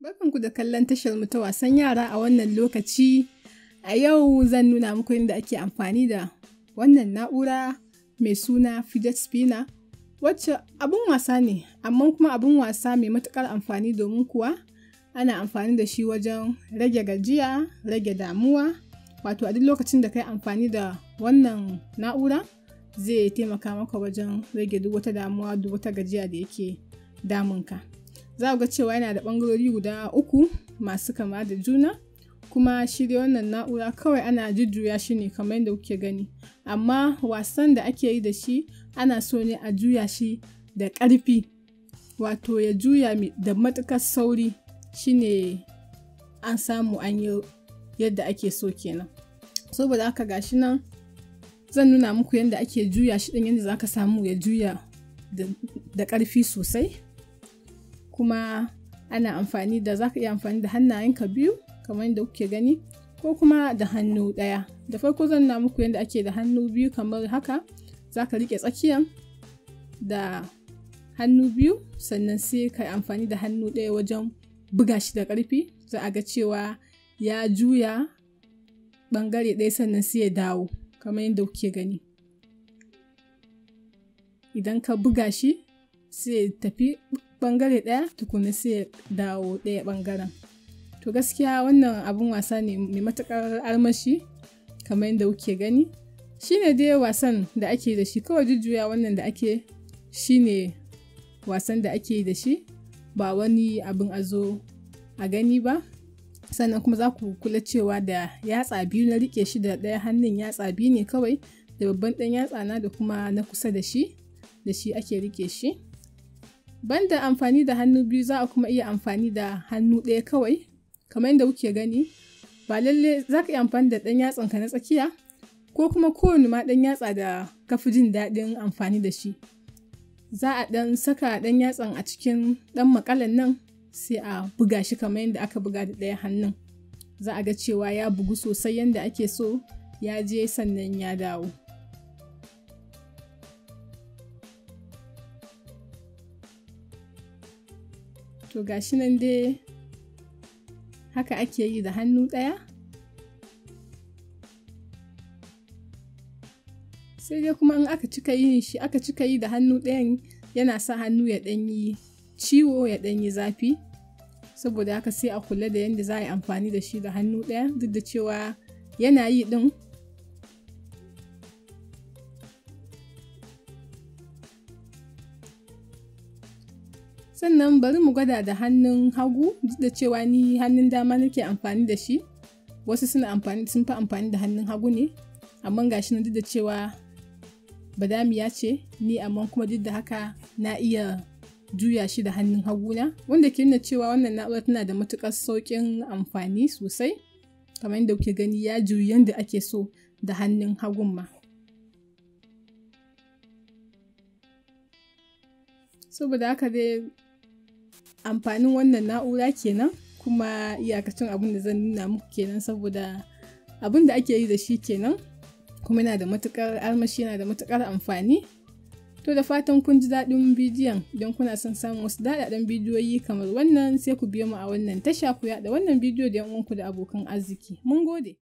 Barkanku da kallon tashar mu ta wasan yara a wannan lokaci. A yau zan nuna muku yadda ake amfani da wannan na'ura mai suna fidget spinner, wacce abun wasa ne, amma kuma abun wasa mai matuƙar amfani domin kuwa ana amfani da shi wajen rage gajiya, rage damuwa. Wato a duk lokacin da ka yi amfani da wannan na'ura zai taimaka maka wajen rage duk wata damuwa, duk wata gajiya da yake damunka. Za ku ga cewa yana da ɓangarori guda uku masu kama da juna, kuma shi dai wannan na'ura kawai ana jujjuya shi ne kamar yadda kuke gani, amma wasan da ake yi da shi ana so ne a juya shi da ƙarfi, wato ya juya da matuƙar sauri, shine an samu an yi yadda ake so kenan. Saboda haka gashi nan zan nuna muku yadda ake juya shi ɗin, yadda za ka samu ya juya da ƙarfi sosai. Kuma ana amfani da, za ka iya amfani da hannayenka biyu kamar yadda kuke gani, ko kuma da hannu ɗaya. Da farko zan nuna muku yadda ake da hannu biyu kamar haka. Za ka riƙe tsakiyan da hannu biyu, sannan sai ka yi amfani da hannu ɗaya wajen buga shi da ƙarfi. Za a ga cewa ya juya ɓangare ɗaya sannan sai ya dawo kamar yadda kuke gani. Idan ka buga shi sai ya tafi ɓangare ɗaya, tukuna sai ya dawo ɗaya ɓangaren. To gaskiya wannan abun wasa ne mai matuƙar armashi kamar yadda kuke gani. Shi ne dai wasan da ake da shi, kawai jujjuya wannan da ake, shi ne wasan da ake da shi, ba wani abin a zo a gani ba. Sannan kuma za ku kula cewa da yatsa biyu na riƙe shi, da ɗaya hannun yatsa biyu ne kawai, da babban ɗan yatsa na da kuma na kusa da shi, da shi ake riƙe shi. Banda amfani da hannu biyu, za a kuma iya amfani da hannu ɗaya kawai kamar yadda kuke gani. Ba lalle, za ka iya amfani da ɗan yatsanka na tsakiya ko kuma kowane ma ɗan yatsa da ka fi jin daɗin amfani da shi. Za a ɗan saka ɗan yatsan a cikin ɗan maƙalan nan sai a buga shi kamar yadda aka buga da ɗaya hannun. Za a ga cewa ya bugu sosai yadda ake so, ya je sannan ya dawo. To gashi nan dai haka ake yi da hannu ɗaya. Sai dai kuma in aka cika yin shi, aka cika yi da hannu ɗayan, yana sa hannu ya ɗan yi ciwo, ya ɗan yi zafi. Saboda haka sai a kula da yadda za a yi amfani da shi da hannu ɗaya, duk da cewa yana yi ɗin. Sannan bari mu gwada da hannun hagu, duk da cewa ni hannun dama nake amfani da shi. Wasu suna amfani, sun fi amfani da hannun hagu ne, amma gashi nan duk da cewa badamiya ce ni, amma kuma duk da haka na iya juya shi da hannun haguna, wanda ke nuna cewa wannan na'ura tana da matuƙar sauƙin amfani sosai. Kamar yadda kuke gani, ya juyi yadda ake so da hannun hagun ma. Saboda haka dai amfanin wannan na'ura kenan, kuma iyakacin abin da zan nuna muku kenan, saboda abin da ake yi da shi kenan, kuma yana da matuƙar armashi, yana da matuƙar amfani. To da fatan kun ji daɗin bidiyon. Idan kuna son samun wasu daɗaɗɗen bidiyoyi kamar wannan, sai ku biyo mu a wannan tasha, ku yaɗa wannan bidiyo da 'yan uwanku da abokan arziki. Mun gode.